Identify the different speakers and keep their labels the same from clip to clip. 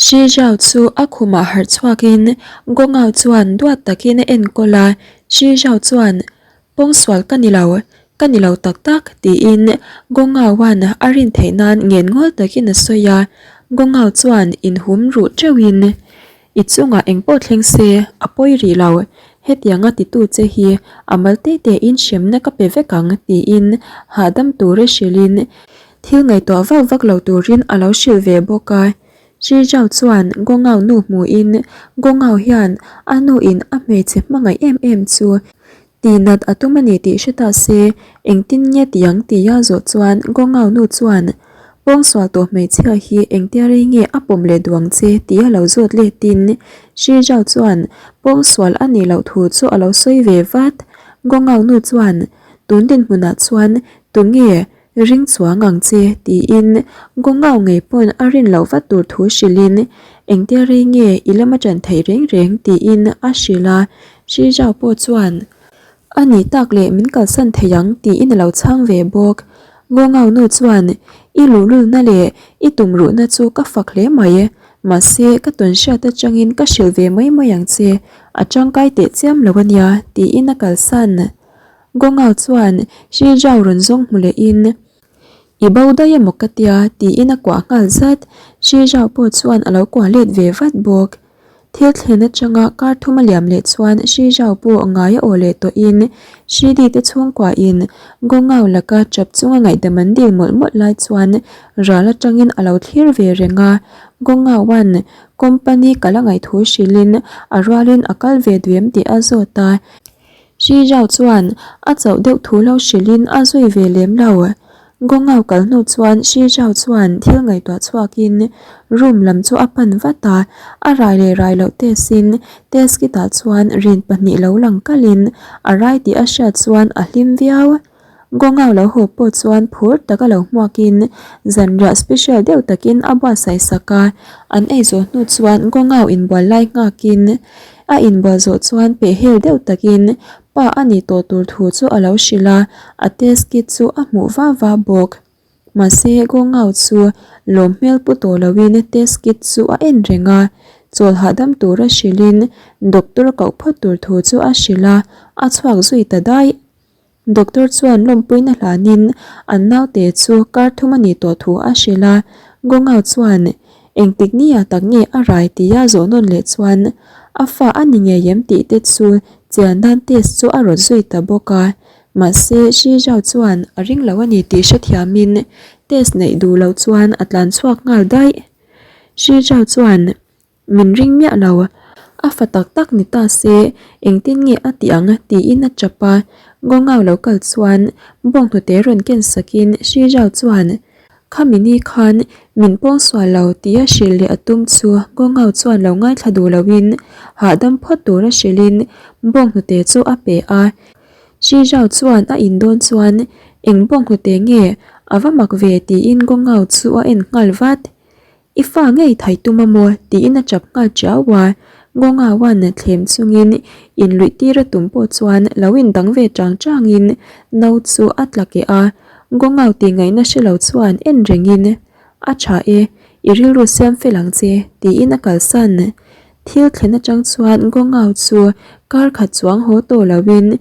Speaker 1: Shi Zhao chu a khumah harh chhuakin Gongao chuan duat takin a enkawl a, Shi Zhao chuan, Pawngsual ka ni lo, ka ni lo tak tak, tiin Gongaoan a rin theih nan ngen ngawl takin a sawi a, Gongao chuan inhum ruh teuhin, I chungah engpawh thleng se, a pawi rih lo, hetianga titu che hi a mal te tein hremna ka pe vek ang, tiin hahdam tura hrilhin thil ngaihtuah vak vak lo turin a lo hrilh ve bawk a. Shi Zhao chuan Gongao nu hmuhin Gongao hian a nuin a hmeichhe hmangaih em em chu Tihnat a tum a ni tih hre ta se, engtin nge ti ang tia zawh chuan Gongao nu chuan, Pawngsual tawh hmeichhia hi engtia rei nge a pawm leh duh ang che tia lo zawt letin Shi Zhao chuan pawngsual a nih loh thu chu a lo sawi ve vat. Gongao nu chuan, Tun dinhmunah chuan tunge Ring chuang ang che, tiin Gongao ngei pawn a rin loh vat tur thu hrilhin, Engtia rei nge i lama ṭan theih reng reng? tiin a hrilh a. Shi Zhao pawh chuan, A nih tak leh min kalsan thei ang, tiin a lo chhang ve bawk. Gongao nu chuan, I luhlulna leh i tumruhna chu ka fak hle mai. Mahse, ka tawn hriat atangin ka hrilh ve mai mai ang che, a tangkai teh chiam lo a nia, tiin a kalsan. Gongao chuan Shi Zhao rawn zawng hmu lehin, I bo daih emaw ka tia, tiin a kuah nghal zat. Shi Zhao pawh chuan a lo kuah let ve vat bawk. Thil thlen atanga kar thum a liam leh chuan Shi Zhao pawh ngai a aw leh tawhin Shi Di te chhungkuahin Gongao laka chap chunga ngaihdam an dil mawlh mawlh lai chuan ral atangin a lo thlir ve reng a. Gongaoan company kal a ngaih thu hrilhin a rualin a kal ve duem tih a zawt a. Shi Zhao chuan a chauh deuh thu lo hrilhin a zui ve lem lo. Gongao kal hnu chuan Shi Zhao chuan thil ngaihtuah chhuakin room lam chu a pan vat a, a rai leh rai loh test in test kit ah chuan rin pahnih lo lang kalin a rai tih a hriat chuan a hlim viau. Gongao lo haw pawh chuan phur taka lo hmuakin zanriah special deuh takin a buatsaih sak a, an ei zawh hnu chuan Gongao inbual lai nghakin a inbual zawh chuan pehhel deuh takin pa a nih tawh tur thu chu a lo hrilh a, a test kit chu a hmuh va va bawk. Mahse Gongao chu lawm hmel pu tawh loin test kit chu a en reng a, chawl hahdam tura hrilhin doctor koh phawt tur thu chu a hrilh a, a chhuak zui ta daih. Doctor chuan lawmpuina hlanin an naute chu kar thum a nih tawh thu a hrilh a, Gongao chuan engtik nia tak nge a rai tia zawh nawn leh chuan a fa a ni ngei em tih te chu chian nan test chu a rawt zui ta bawk a, mahse Shi Zhao chuan a ring lo a ni tih hrethiamin test neih duh loh chuan a tlan chhuak nghal daih. Shi Zhao chuan Min ring miah lo, a fa tak tak ni ta se engtin nge a tih ang tiin a tap a, Gongao lo kal chuan bawnghnute rawn ken sakin Shi Zhao chuan Khami ni khan min pawng sual lo tia hrilh leh a tum chu Gongao chuan lo ngaithla duh loin hahdam phawt tura hrilhin bawnghnute chu a pe a, Shi Zhao chuan a in dawn chuan eng bawnghnute nge a va mak ve tiin Gongao chu a en nghal vat. I fa ngei thai tum a maw? tiin a chap nghal chiau a, Ngawngawan thlem chungin inluih tir a tum pawh chuan lo indang ve chang changin no chu a tla keh a, Ngawngau tih ngaihna hre lo chuan en rengin, A tha e, i rilru siam fel ang che, tiin a kalsan. Thil thlen atang chuan Ngawngau chu kar khat chuang haw tawh loin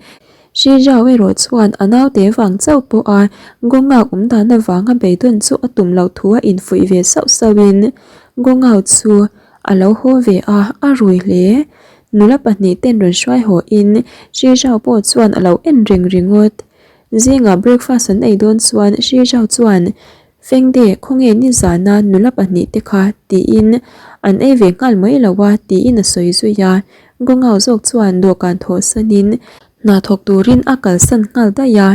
Speaker 1: Shi Zhao erawh chuan a naute vang chauh pawha Gongao awm dan avanga beidawn chu a tum loh thu a infuih ve sauh sauhin Gongao chu a lo haw ve a, a rui hle. Nula pahnih ten rawn hruai hawhin Shi Zhao pawh chuan a lo en reng ringawt. Zingah breakfast an ei dawn chuan Shi Zhao chuan Fengde, khawnge nizana nula pahnih te kha tiin an ei ve nghal mai lo a tiin a sawi zui a, Gongao zawk chuan dawhkan thawh sanin hna thawk turin a kalsan nghal daih a,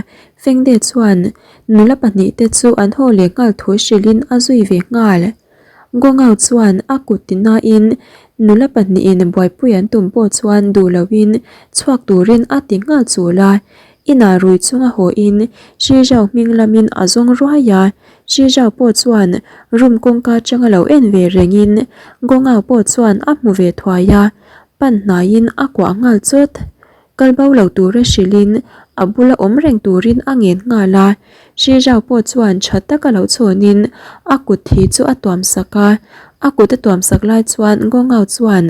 Speaker 1: Fengde chuan nula pahnih te chu an haw leh nghal thu hrilhin a zui ve nghal. Gongao chuan a kut tinain nula pahnihin buaipui an tum pawh chuan duh loin chhuak turin a ti nghal chul a, Inah rui chunga hawiin Shi Zhao hming lamin a zawng ruai a, Shi Zhao pawh chuan room kawngka atanga lo en ve rengin Gongao pawh chuan a hmu ve thuai a, pan hnaiin a kuah nghal chawt. Kal bo lo tura hrilhin a bula awm reng turin a ngen nghal a. Shi Zhao pawh chuan tha taka lo chhawnin a kut thi chu a tuam sak a. A kut a tuam sak lai chuan Gongao chuan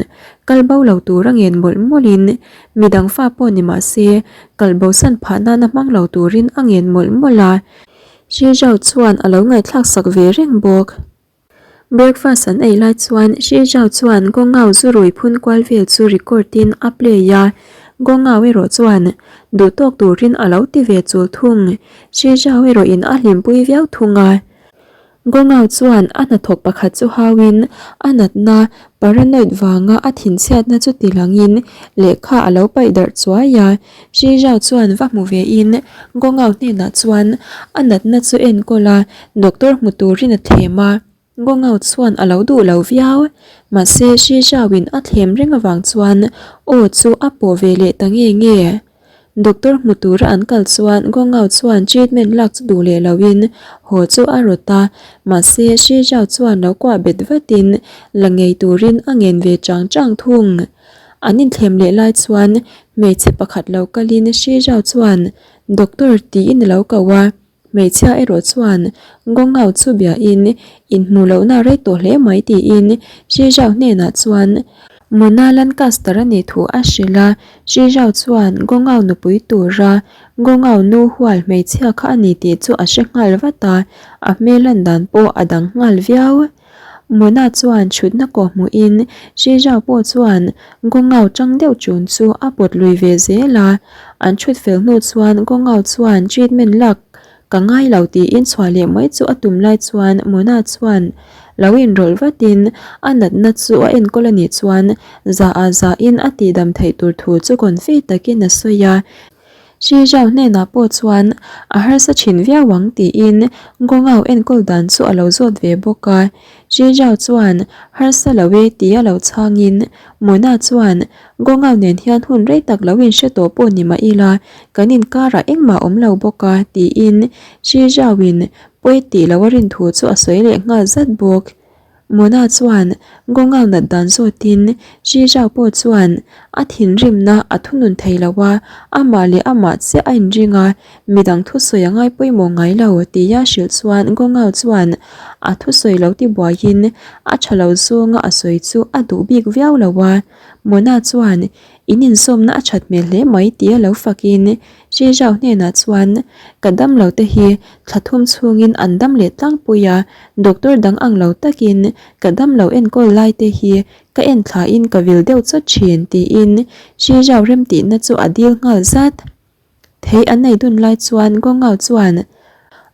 Speaker 1: kal bo lo tur a ngen mawlh mawlhin midang fa pawh ni mah se kal bosan phah nana hmang lo turin a ngen mawlh mawlh a. Shi Zhao chuan a lo ngaihthlak sak ve reng bawk. Breakfast an ei lai chuan Shi Zhao chuan Gongao zu rui phun kual vel chu record in a play a, Gongao erawh chuan duh tawk turin a lo ti ve chul thung. Shi Zhao erawh in a hlimpui viau thung a. Gongao chuan a hnathawk pakhat chu hauin a natna paranoid vanga a thinchhiatna chu ti langin lehkha a lo paih darh chuai a. Shi Zhao chuan va hmu ve in Gongao hnenah chuan a natna chu enkawl a, doctor hmu turin a thlem a. Gongao chuan a lo duh lo viau. Mahse Shi Zhao in a thlem reng avang chuan aw chu a pawh ve leh ta nge nge. Doctor hmu tura an kal chuan Gongao chuan treatment lak chu duh leh loin haw chu a rawt a, mahse Shi Zhao chuan lo kuah bet vatin la ngei turin a ngen ve chang chang thung. An inthlem leh lai chuan hmeichhe pakhat lo kalin Shi Zhao chuan Doctor tiin a lo ko a, hmeichhia erawh chuan Gongao chu biain inhmuh lohna rei tawh hle mai tiin Shi Zhao hnenah chuan Mona Lancaster a nih thu a hrilh a, Shi Zhao chuan Gongao nupui tura Gongao nu hual hmeichhia kha a ni tih chu a hre nghal vat a, a hmel lan dan pawh a dang nghal viau. Mona chuan chhutna kawh hmuhin Shi Zhao pawh chuan Gongao tang deuh chun chu a pawt lui ve zel a, an chhut fel hnu chuan Gongao chuan treatment lak ka ngai lo tiin chhuah leh mai chu a tum lai chuan Mona chuan lo inrawlh vatin a natna chu a enkawl a nih chuan za ah za in a tihdam theih tur thu chu confi takin a sawi a. Shi Zhao hnenah pawh chuan a harsa thin viau ang tiin Gongao enkawl dan chu a lo zawt ve bawk a. Shi Zhao chuan harsa lo e tia lo chhangin Mona chuan Gongao nen hian hun rei tak lo inhre tawh pawh ni mah ila kan inkarah engmah awm lo bawk a tiin Shi Zhao in pawi tih lo a rin thu chu a sawi leh nghal zat bawk. Mona chuan Gongao nat dan zawtin Shi Zhao pawh chuan a thinrimna a thunun thei lo a, amah leh amah chiah a inring a, midang thusawi a ngai pawimawh ngai lo tia hrilh chuan Gongao chuan a thusawi lo tibuaiin a tha lo zawnga a sawi chu a duh bik viau lo a. Mona chuan in inzawmna a that hmel hle mai tia lo fakin Shi Zhao hnenah chuan ka damlo te hi thla thum chhungin an dam leh tlangpui a, doctor dang ang lo takin ka damlo enkawl lai te hi ka en thlain ka vil deuh chawt thin tiin Shi Zhao remtihna chu a dil nghal zat. Thei an nei dun lai chuan Gongao chuan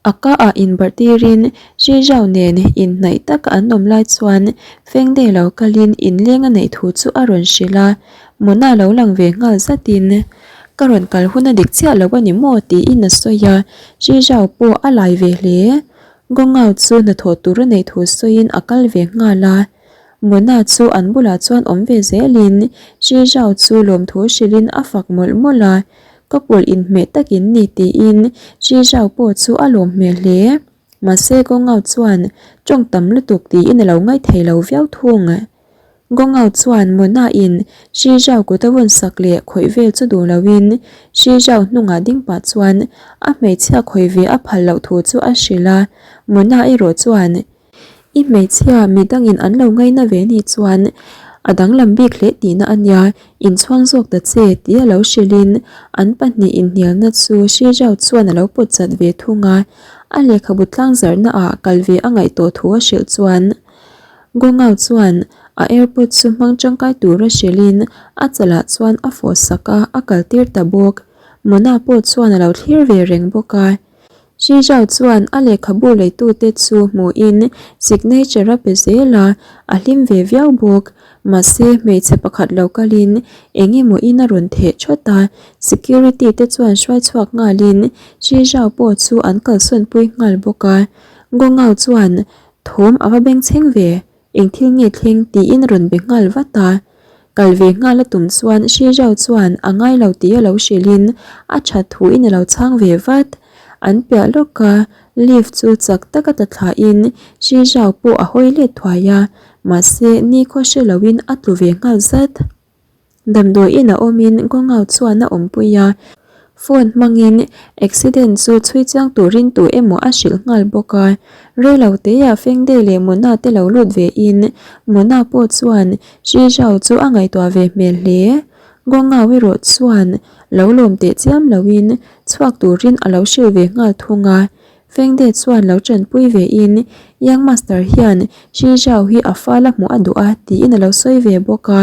Speaker 1: a ka ah inbarh tirin Shi Zhao nen inhnaih taka an awm lai chuan Fengde lo kalin inleng a neih thu chu a rawn hrilh a, Mona lo lang ve nghal zatin ka rawn kal hun a dik chiah lo a ni maw tiin a sawi a, Shi Zhao pawh a lai ve hle. Gongao chu hnathawh tur a neih thu sawiin a kal ve nghal a. Mona chu an bulah chuan awm ve zelin Shi Zhao chu lawmthu hrilhin a fak mawlh mawlh a, ka pawlh inhmeh takin ni tiin Shi Zhao pawh chu a lawm hmel hle. Mahse Gongao chuan tawng tam lutuk tiin a lo ngaithei lo viau thung. Gongao chuan Mona in Shi Zhao kut a vawn sak leh khawih vel chu duh loin Shi Zhao hnungah ding pah chuan a hmeichhia khawih ve a phal loh thu chu a hrilh a, Mona erawh chuan I hmeichhia midangin an lo ngaina ve nih chuan a danglam bik hle tihna a nia, inchhuang zawk ta che tia lo hrilhin an pahnih inhnialna chu Shi Zhao chuan a lo pawt chat ve thung a, a lehkhabu tlangzarhna ah kal ve a ngaih tawh thu a hrilh chuan Gongao chuan a airpod chu hmang tangkai tura hrilhin a chalah chuan a fawh sak a, a kaltir ta bawk. Mona pawh chuan a lo thlir ve reng bawk a. Shi Zhao chuan a lehkhabu leitute chu hmuhin signature a pe zel a, a hlim ve viau bawk. Mahse, hmeichhe pakhat lo kalin eng emaw in a rawn theh thawt a, security te chuan hruai chhuak nghalin Shi Zhao pawh chu an kalsawnpui nghal bawk a. Gongao chuan thawm a va bengchheng ve. Eng thil nge thleng tiin a rawn be nghal vat a. Kal ve nghal a tum chuan Shi Zhao chuan a ngai lo tih a lo hrilhin a that thuin a lo chhang ve vat. An piah lawk a, lift chu chak taka tla thlain Shi Zhao pawh a hawi let thuai a, mahse nikhua hre loin a tlu ve nghal zat. Damdawiin a awmin Gongao chuan a awmpui a. Phone hmangin accident chu chhui chiang turin tu emaw a hrilh nghal bawk a. Rei lo teah Fengde leh Mona te lo lut ve in Mona pawh chuan Shi Zhao chu a ngaihtuah ve hmel hle. Gongao erawh chuan lo lawm teh chiam loin chhuak turin a lo hrilh ve nghal thung a. Fengde chuan lo tanpui ve in Young Master hian Shi Zhao hi a fal a hmuh a duh a tiin a lo sawi ve bawk a.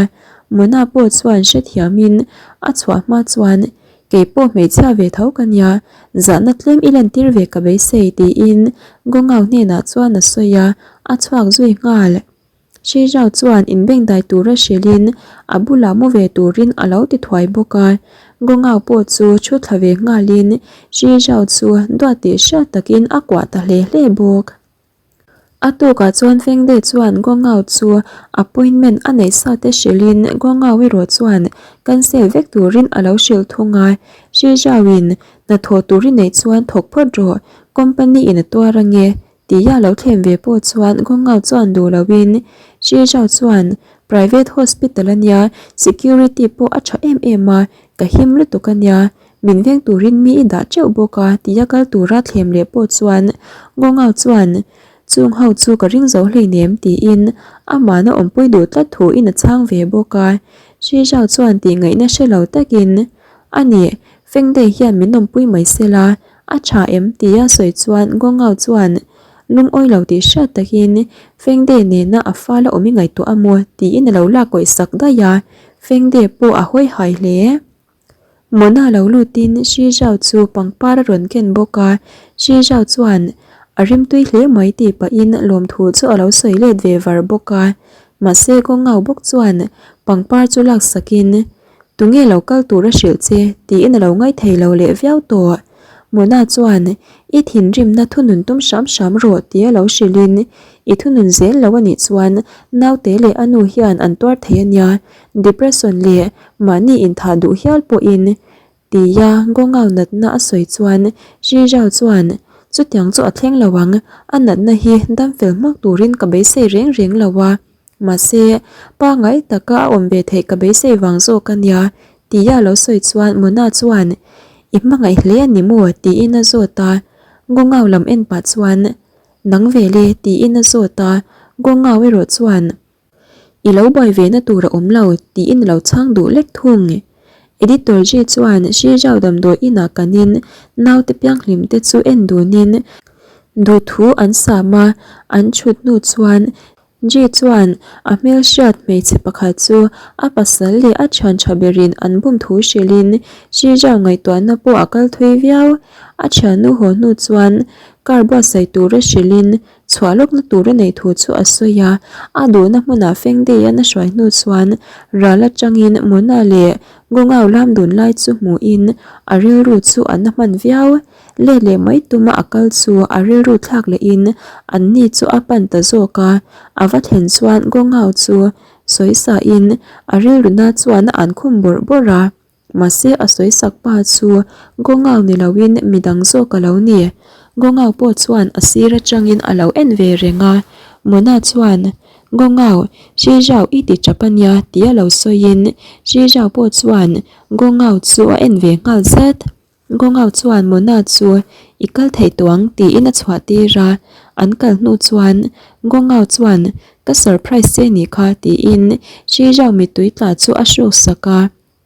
Speaker 1: Mona pawh chuan hrethiamin a chhuah hma chuan Kei pawh hmeichhia ve tho ka nia, zahna tlem i lantir ve ka beisei tiin Gongao hnenah chuan a sawi a, a chhuak zui nghal. Shi Zhao chuan inbengdai tura hrilhin a bulah mu ve turin a lo ti thuai bawk a, Gongao pawh chu thu thla ve nghalin Shi Zhao chu duat tih hriat takin a kuah ta hle hle bawk. A tukah chuan Fengde chuan Gongao chu appointment a neih sa te hrilhin Gongao erawh chuan cancel vek turin a lo hrilh thung a, Shi Zhao-in hnathawh tur i neih chuan thawk phawt rawh, company in a tuar ange Tia lo thlem ve pawh chuan Gongao chuan duh loin Shi Zhao chuan private hospital ania security pawh a tha em em a, ka him lutuk ania, min veng turin mi i dah teuh bawk a tia kal tura thlem leh pawh chuan Gongao chuan chung ho chu ka ring zo hleinem tiin amahna awmpui duh tlat thu in a chhang ve bawk a, Shi Zhao chuan tih ngaihna hre lo takin a nih Fengdei hian min awmpui mai sela A tha em? tia sawi chuan Gongao chuan lungawi lo tih hriat takin Fengde nena a fal a awm i ngaihtuah a maw? tiin a lo lak kawih sak daih a, Fengde pawh a hawi hai hle. Mona lo lutin Shi Zhao chu pangpar a rawn ken bawk a, Shi Zhao chuan a rimtui hle mai tih pahin lawmthu chu a lo sawi let ve var bawk a, mahse Gongao bawk chuan pangpar chu laksakin Tunge lo kal tur a hrilh che? tiin a lo ngaithei lo leh viau tawh. Mona chuan, I thinrimna thunun tum hram hram rawh tia lo hrilhin, I thunun zel lo a nih chuan naute leh a nu hian an tuar thei a nia, depression leh mahni inthah duh hial pawhin tia Gongao natna a sawi chuan Shi Zhao chuan, Chutiang chu a thleng lo ang, a natna hi dam fel hmak turin ka beisei reng reng lo a. Mahse, pangngai taka a awm ve theih ka beisei vang zawk a nia, tia a lo sawi chuan Mona chuan, I hmangaih hle a ni maw? tiin a zawt a. Gongao lam en pah chuan, Nang ve le? tiin a zawt a. Gongao erawh chuan, I lo buai ve na tur a awm lo, tiin a lo chhang duh lek thung. Editor Ji chuan Shi Zhao damdawi inah kanin naute pianghlim te chu en dunin duhthu an sam a, an chhut hnu chuan Ji chuan a hmelhriat hmeichhe pakhat chu a pasal leh a thian tha berin an bum thu hrilhin Shi Zhao ngaihtuahna pawh a kal thui viau. A thiannu haw hnu chuan car buatsaih tura hrilhin chhuah lawkna tur a neih thu chu a sawi a. A duhna hmunah Feng Dei-a'n a hruai hnu chuan ral atangin Mona leh Gongao lam dun lai chu hmuhin a rilru chu a na hman viau. Let leh mai tuma a kal chu a rilru thlak lehin an ni chu a pan ta zawk a, a va thlen chuan Gongao chu sawi sahin a rilru na chuan a an khum bawrh bawrh a, mahse a sawi sak pa chu Gongao ni loin midang zawk a lo ni. Gongao pawh chuan a sir atangin a lo en ve reng a, Mona chuan Gongao, Shi Zhao i ti tap a nia tia lo sawiin Shi Zhao pawh chuan Gongao chu a en ve nghal zet. Gongao chuan Mona chu i kal thei tawh ang tiin a chhuah tir a, an kal hnu chuan Gongao chuan ka surprise che nih kha tiin Shi Zhao mittui tla chu a hruk sak a,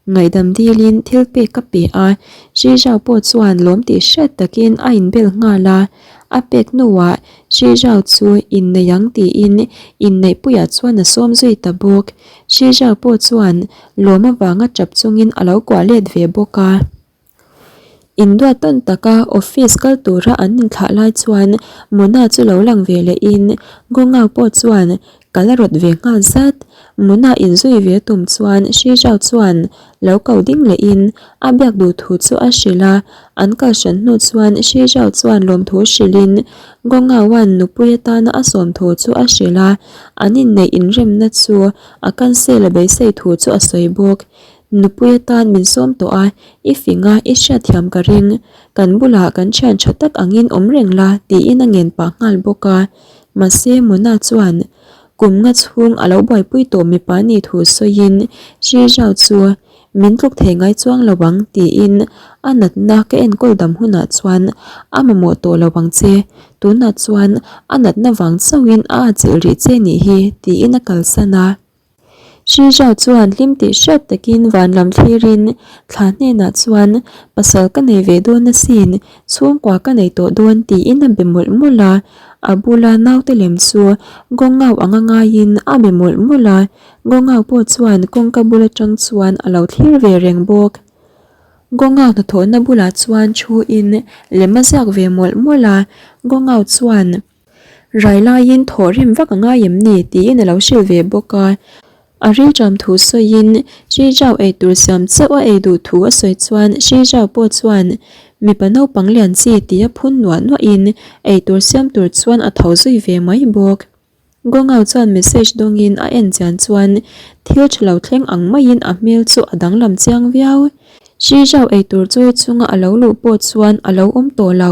Speaker 1: ngaihdam dilin thil pek a pe a, Shi Zhao pawh chuan lawm tih hriat takin a inbel nghal a, a pek hnuah Shi Zhao chu innei ang tiin inneihpuiah chuan a sawm zui ta bawk. Shi Zhao pawh chuan lawm avanga tap chungin a lo kuah let ve bawk a. Induat tawn taka office kal tura an inthlah lai chuan Mona chu lo lang ve lehin Gongao pawh chuan ka la rawt ve nghal zat. Mona inzui ve tum chuan Shi Zhao chuan lo ko ding lehin a biak duh thu chu a hrilh a, an kal hran hnu chuan Shi Zhao chuan lawmthu hrilhin Gongaoan nupui atana a sawm thu chu a hrilh a, an inneih inremna chu a cancel a beisei thu chu a sawi bawk. Nupui atan min sawm tawh a, i fing a, i hriatthiam ka ring. Kan bulah kan thian tha tak angin awm reng la, tiin a ngen pah nghal bawk a. Mahse, Mona chuan kum nga chhung a lo buaipui tawh mipa nih thu sawiin Shi Zhao chu. Min tluk thei ngai chuang lo ang tiin a natna ka enkawl dam hunah chuan a mamawh tawh lo ang che, tunah chuan a natna vang chauhin a atchilh rih che nih hi tiin a kalsan a. Shizhao chuan hlim tih hriat takin van lam thlirin thla hnenah chuan pasal ka nei ve dawn asin, chhungkua ka nei tawh dawn tiin a be mawlh mawlh a, a bula naute lem chu Gongao anga ngaiin a be mawlh mawlh a. Gongao pawh chuan kawngka bul atang chuan a lo thlir ve reng bawk. Gongao hnathawhna bulah chuan thu in lem a ziak ve mawlh mawlh a, Gongao chuan rai laiin thawh rim vak a ngai em ni tiin a lo hrilh ve bawk a. A rilṭam thu sawiin Shizhao ei tur siam chauh a ei duh thu a sawi chuan Shizhao pawh chuan mipa naupang lian chi tia phun nuah nuahin ei tur siam tur chuan a tho zui ve mai bawk. Gongao chuan message dawngin a en chian chuan thil tha lo thleng ang maiin a hmel chu a danglam chiang viau. Shi Zhao eitur chawi chunga a lo luh pawh chuan a lo awm tawh lo.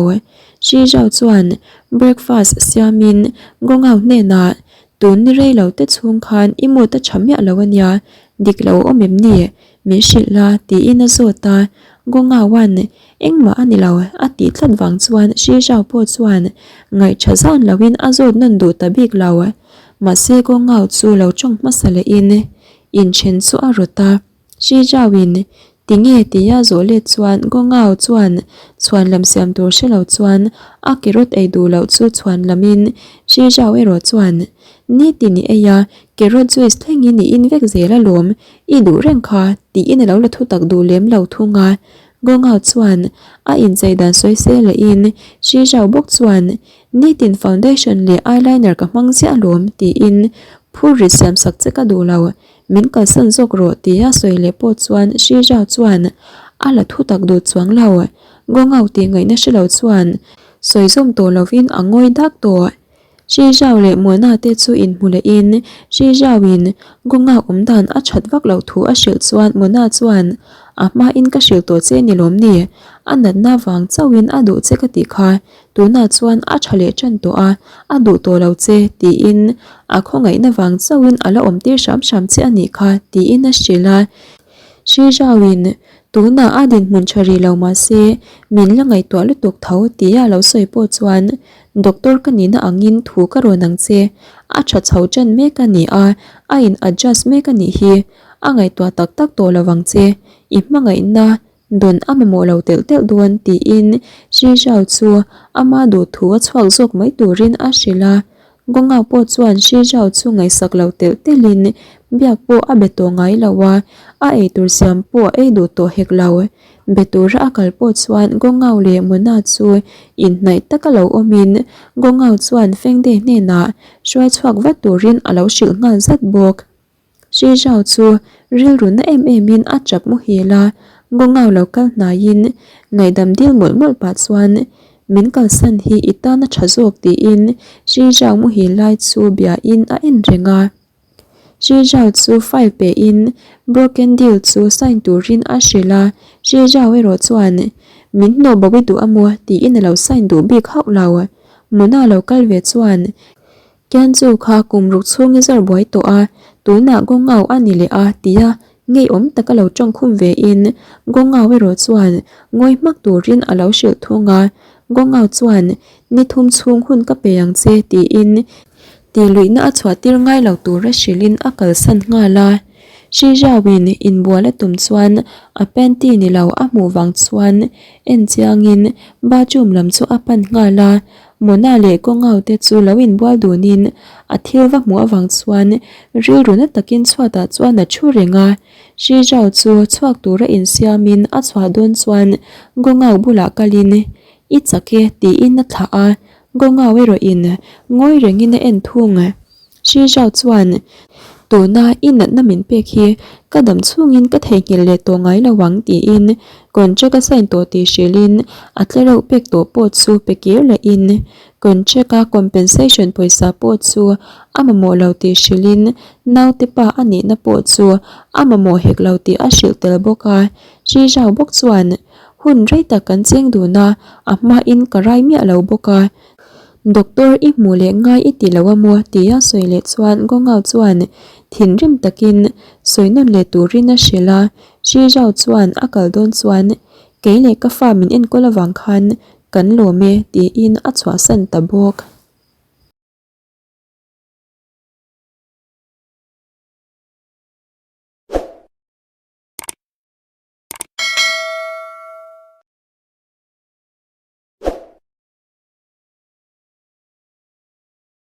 Speaker 1: Shi Zhao chuan breakfast siamin Gongao hnenah, Tun ni rei lo te chhung khan i mood a tha miah lo ania, dik lo awm em ni? Min hrilh la, tiin a zawt a. Gongaoan Engmah a ni lo, a tih tlat vang chuan Shi Zhao pawh chuan ngaihṭha zan loin a zawt nawn duh ta bik lo. Mahse Gongao chu lo ṭawng hmasa lehin inṭhen chu a rawt a. Shi Zhao-in tinge tia zawh let chuan Gongao chuan chhuan lam siam tur hre lo chuan a carrot ei duh loh chu chhuan lamin Shi Zhao erawh chuan nitin i ei a, carrot juice thlengin i in vek zel alawm, i duh reng kha tiin a lo la thutak duh lem lo thung a. Gongao chuan a inchei dan sawi se lehin Shi Zhao bawk chuan Nitin foundation leh eyeliner ka hmang ziah alawm tiin phur ri siam sak che ka duh lo, min kalsan zawk rawh tia sawi leh pawh chuan Shi Zhao chuan a la thutak duh chuang lo. Gongao tih ngaihna hre lo chuan sawi zawm tawh lovin a ngawi dak tawh. Shi Zhao leh Mona te chu inhmu lehin Shi Zhao in Gunga awm dan a that vak loh thu a hrilh chuan Mona chuan a hmain ka hrilh tawh che ni lawm ni? A natna vang chauhin a duh che ka tih kha tunah chuan a tha leh tan tawh a, a duh tawh lo che tiin a khawngaihna vang chauhin a la awm tir hram hram che a nih kha tiin a hrilh a. Shi Zhao in tunah a dinhmun tha rih lo mahse min la ngaihtuah lutuk tho tia a lo sawi pawh chuan Doctor ka nihna angin thu ka rawn ang che, a tha chho ṭan mek a ni a, a in adjust mek a nih hi, a ngaihtuah tak tak tawh lo ang che, i hmangaihna dawn a mamawh lo telh telh dawn tiin Shi Zhao chu ama duh thu a chhuak zawk mai turin a hrilh a, Gongao pawh chuan Shi Zhao chu ngaihsak lo telh telhin biak pawh a be tawh ngai lo a, a eitur siam pawh a ei duh tawh hek lo. Be tura a kal pawh chuan Gongao leh Mona chu inhnaih taka lo awmin Gongao chuan Fengde hnenah hruai chhuak vat turin a lo hrilh nghal zat bawk. Shi Zhao chu rilru na em emin a chap muhil a, Gongao lo kal hnaiin ngaihdam dil mawlh mawlh pah chuan min kalsan hi i tan a tha zawk tiin Shi Zhao muhil lai chu biain a en reng a. Shi Zhao chu file pe in broken deal chu sign turin a hrilh a, Shi Zhao erawh chuan min hnawh bo i duh a maw tiin a lo sign duh bik hauh lo. Muna lo kal ve chuan Kian chu kha kum ruk chhung i zawr buai tawh a, tunah Gongao a ni leh a tia ngeiawm taka lo tawng khum ve in Gongao erawh chuan ngawi hmak turin a lo hrilh thung a, Gongao chuan ni thum chhung hun ka pe ang che tiin Tihluihna a chhuah tir ngai lo tura hrilhin a kalsan nghal a. Shi Zhao-in inbual a tum chuan a panty ni lo a hmuh vang chuan en chiangin bathroom lam chu a pan nghal a. Mona leh Kawngau te chu lo inbual dunin a thil va hmuh avang chuan rilru na takin chhuatah chuan a thu reng a. Shi Zhao chu chhuak tura insiamin a chhuah dawn chuan Gongau bulah kalin I chak e tiin a thlah a. Gongao erawhin ngawi rengin a en thung. Shi Zhao chuan, Tuna i natna min pek hi ka dam chhungin ka theihnghilh leh tawh ngai lo ang tiin contract a sign tawh tih hrilhin a tlereuh pek tawh pawh chu pe kir lehin contract a compensation pawisa pawh chu a mamawh lo tih hrilhin naute pa a nihna pawh chu a mamawh hek lo tih a hrilh tel bawk a. Shi Zhao bawk chuan, Hun rei tak kan cheng dun a, a hmain ka rai miah lo bawk a. Doctor i hmuh leh ngai i ti lo a maw? tia sawi leh chuan Gongao chuan thinrim takin sawi nawn leh turin a hrilh a. Shi Zhao chuan a kal dawn chuan kei leh ka fa min enkawl avang khan kan lawm e tiin a chhuahsan ta bawk.